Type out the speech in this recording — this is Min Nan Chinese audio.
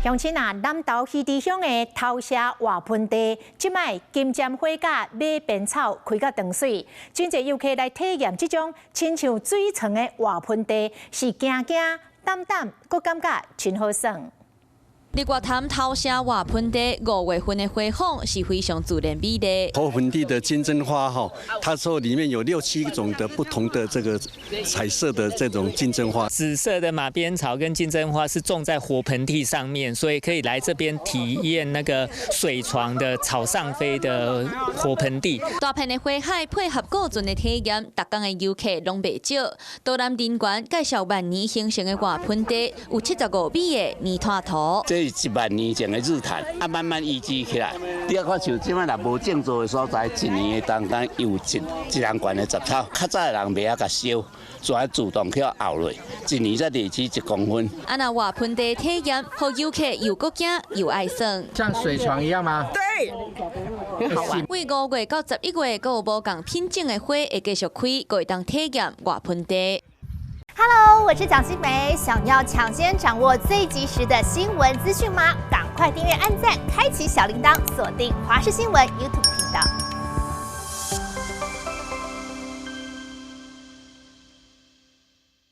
鄉親啊，南投魚池鄉的頭社活盆地，這擺金針花佮馬鞭草開甲當媠，真濟遊客來體驗這種親像水床的活盆地，是驚驚膽膽，閣感覺真好耍。日月潭頭社活盆地5月份的花訪是非常自然美麗。活盆地的金針花哈，它說裡面有六七種的不同的這個彩色的這種金針花。紫色的馬鞭草跟金針花是種在活盆地上面，所以可以來這邊體驗那個水床的草上飛的活盆地。大片的花海配合過陣的體驗，逐工的遊客攏袂少。導覽人員介紹萬年形成的活盆地，有75米的泥炭塗。這是1萬年前的日潭，啊，慢慢淤積起來。你啊看像這擺若無種植的所在，一年的當間有一一人懸的雜草，較早的人袂曉共燒，就愛自動去漚落，一年才累積1公分。啊，若活盆地體驗，予遊客又閣驚又愛耍。像水床一樣嗎？對，很好玩。對5月到11月，閣有無仝品種的花會繼續開，閣會當體驗活盆地。 Hello，我是蔣新梅。想要搶先掌握最及時的新聞資訊嗎？趕快訂閱、按讚、開啟小鈴鐺，鎖定華視新聞 YouTube 頻道。